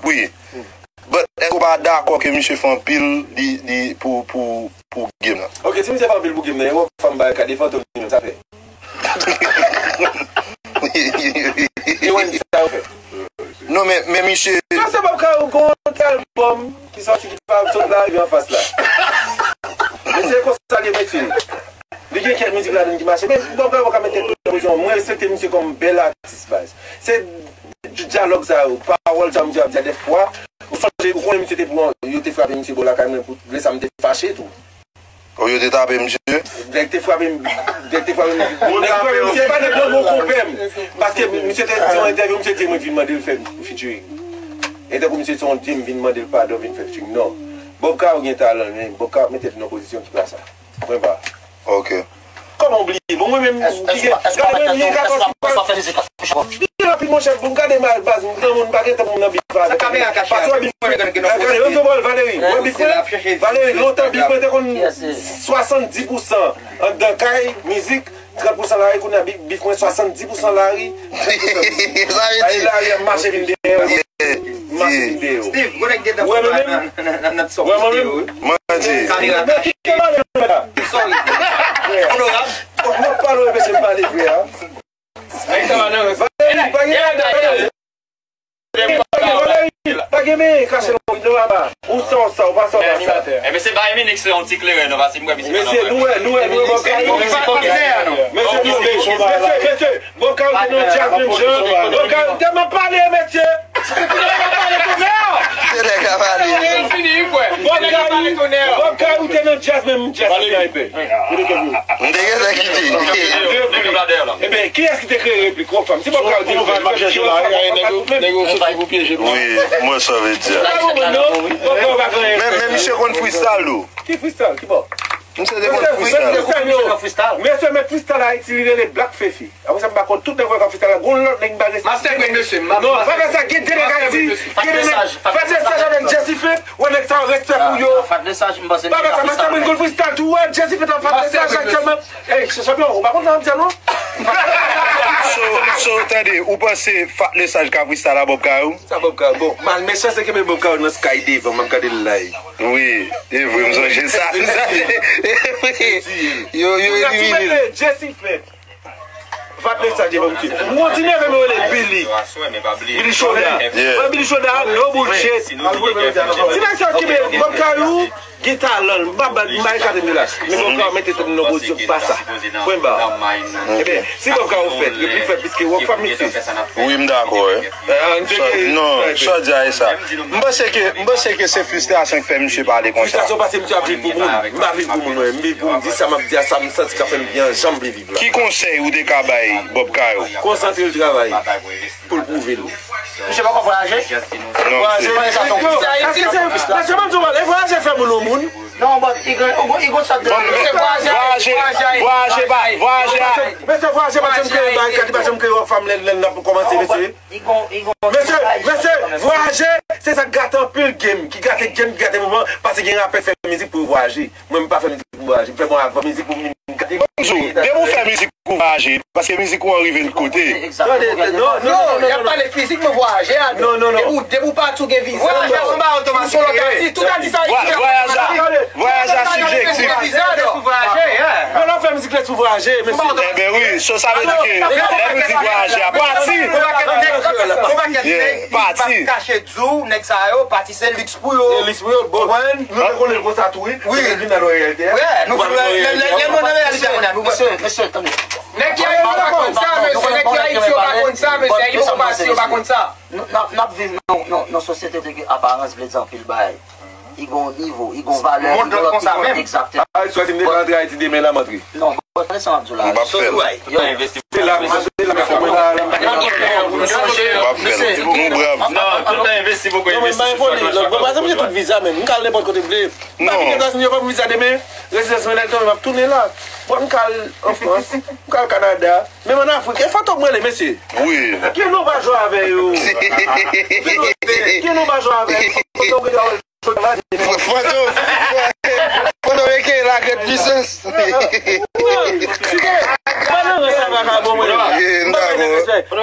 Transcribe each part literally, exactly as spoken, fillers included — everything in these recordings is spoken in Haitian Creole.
Wi. But èske w pa dakò ke misye fè anpil li, li pou, pou, pou game nan? Ok, si misye fè anpil pou game nan, e wè fanm bay ka de fantom li menm, sa fè. E wè sa yo fè. Non, men, men misye. Sa se Bob Kayou gon ti album ki sòti ki pa sot la, rive anfas la. Mesye, konsa li ye, mesye. Li gen kèk mizik ladann ki mache, men Bob Kayou pa ka mete tout pozisyon. Mwen respekte misye kòm bèl atis, baz. Se dyalòg sa yo, pawòl sa yo misye ap di a dèfwa. Ou sonje, ou konnen misye te pran, yo te frape misye bò lakay mwen pou lè sa m te fache tou. O, yo te tape misye? Nèg te frape m, nèg te frape m. Nèg frape misye, pa nèg nan bon konpè m. Paske misye te di yon entèvyou, misye di mwen vin mande l fè featuring. E tankou misye se yon di m vin mande l padon, vin fè featuring. Non. Bob Kayou gen talan, men Bob Kayou mete l nan pozisyon ki pa sa. Mwen pa. Ok. Kòman w bliye? Bon, mwen menm, gade, mwen, mwen, katòz, pi rapid, monchè, pou m gade mal, baz, m granmoun, m pa gen tan pou m nan bif avè l. Paske w wè bif mwen, gade, gade, Valéry, w wè bif mwen, Valéry, lontan bif mwen te konn swasanndiz pousan anndan kay, mizik, trant pousan lari, kounye a bif, bif mwen swasanndiz pousan lari, trant pousan mizik. Sa vle di lari ap mache vin dèyè w. Mache vin dèyè w. Steve, gwo nèg gentan fè nan nan nan nan sòk. Wè mwen menm. Mwen di. Kamera kache. Sorry. Onorab. Fòk mwen pale w, mesye, m pale vre a. Valéry, pa gen Valéry, pa gen men kache non, non, papa. Ou sa, ou sa, ou pa sa, ou pa sa. Ebyen, se Bayern Munich, se yon ti kleren, non, paske m wè misye. Mesye, nou wè, nou wè, nou wè, Bob Kayou. Mesye, nou wè, mesye, mesye, Bob Kayou te nan djaz menm jan. Bob Kayou te nan pale, mesye. Te nèg ap pale. Bob Kayou, Bob Kayou te nan djaz menm, djaz ap fè. M te gentan kite. Ebyen, kiyès ki te kreye replik? Wòfam. Si Bob Kayou te fè replik, nèg yo soti pou pyeje nou. Wi, mwen sa vle di a. Men, men misye konn freestyle, tou. Ki freestyle? Ki bò? Misye te konn freestyle. Mesye, freestyle, yo. Mesye, men freestyle Ayiti, li rele Black Fefi. Apre sa, m pa konn tout nèg wè k ap freestyle la. Gon lòt nèg m pa gen. Master Brain, mesye, m ap. Non, pa fè sa, gen de nèg Ayiti, gen de nèg. Fat Lesaj avèk Jesse Faith, wè nèg sa yo, respè pou yo. Fat Lesaj, m panse li pa fè sa. Pa fè sa, Master Brain gon freestyle tou, wè, Jesse Faith ap Fat Lesaj aktyèlman. Ey, se chanpyon, ou pa konn sa m di a non? So, so, tande, ou panse Fat Lesaj ka freestyle a Bob Kayou? Sa Bob Kayou, bon, mal mechan se kenbe Bob Kayou nan sky devan, m ap gade l live. Wi, e vre, m sonje sa. Yo, yo elimine l. Jesse Faith. Fat Lesaj devan m ki. M kontinye avè m rele Billy. Billy Shoda. Yeah. Wè Billy Shoda, no bullshit. Ti nèg sa ki Bob Kayou. Gen talan, m pa ba, m pa ekate m de la. Men Bob Kayou mete tèt li nan pozisyon pa sa. Pwen ba. Ebyen, si Bob Kayou fèt, yo pli fèt plis ke Rockfam, mesye. Wi, m dakò, wi. Non, sa w di a, e sa. M panse ke, m panse ke se fristrasyon ki fè misye pale konsa. Fristrasyon paske misye ap viv pou moun. M pa viv pou moun, mwen. M viv pou m di sa m ap di a, sa m santi k ap fè m byen, jan m vle viv la. Ki konsèy ou te ka bay Bob Kayou? Konsantre l travay. Pou l pwouve l. Misye poko vwayaje? Non, vwayaje, misye. Paske se, paske mwen di w, e vwayaje fè moun yon moun. Non, but li gen, li gon, li gon sòt de. Bon, mesye, vwayaje, vwayaje, vwayaje pa, vwayaje a. Mesye, vwayaje pa janm kreye barikad, li pa janm kreye yon fanm lè, lè n ap kòmanse, mesye. Mesye, mesye, vwayaje, se sa k gate anpil game, ki gate game, ki gate moman, paske gen rapè fè mizik pou yo vwayaje. Mwen, m pa fè mizik pou m vwayaje. M fè bon avan mizik pou m vin gade. Bonjou, depi w fè mizik pou vwayaje, paske mizik ou an rive l kote. Tande, non, non, non, y ap pale fizik, mwen vwayaje a. Non, non, non. Depi w, depi w pati, w gen viza. Vwayaje a se yon bagay otomatik. Vwa-, vwayaj la, vwayaj la sibjektif. Viza, non. Vwayaje, yeah. Non, non, fè mizik la sou vwayaje, mesye. Enben wi, so sa vle di ke lè nou di vwayaje a, pati. Yeah, pati. Di w, nèg sa yo, pati se liks pou yo. Se liks pou yo, bon. Konprann? Nou te konnen l konsa tou, wi. Wi. Li vin nan reyalite a. Wi, nou vin nan reyalite a. Lè, lè, lè nou nan reyalite a, nou. Mesye, mesye, tande. Nèg ki Ayiti yo pa konn sa, mesye. Nèg ki Ayiti yo pa konn sa, mesye. Ayiti yo pa konn sa. Nou, n ap, n ap viv nan, nan, nan sosyete de ke aparans vle di anpil bagay. Li gon nivo, li gon valè, li gon lòt nivo. Egzakteman. Ayiti, si m te antre Ayiti demen la, m antre. Non, bon, tande sa m ap di w la. M p ap fè l. Se la, se la, se la. M p ap fè l. Nou brav. Non, tout tan envesti pou kò envesti sou sa. Bon, pa egzanp, se tout viza menm. M ka al nenpòt kote m vle. M pa vin Etazini, yo ban m viza demen. Rezidans mwen, lè l tonbe, m ap tounen la. Bon, m ka al an Frans, m ka al Kanada, menm an Afrik. E fantom mwen rele, mesye. Wi. Ki nou pa jwe avè yo? Ki nou pa jwe avè yo? Fantom, Fantom, Fantom eke la grande puissance. Mwen nan rans sa pa ka bon, mwen. Yeah, m dakò.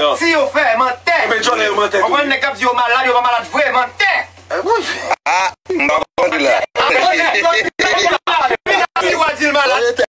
Manti yo fè, mantè. Ebyen, djòlè yo mantè tou. Konprann nèg k ap di yo malad, yo pa malad vre, mantè. Wi. Ah, m pa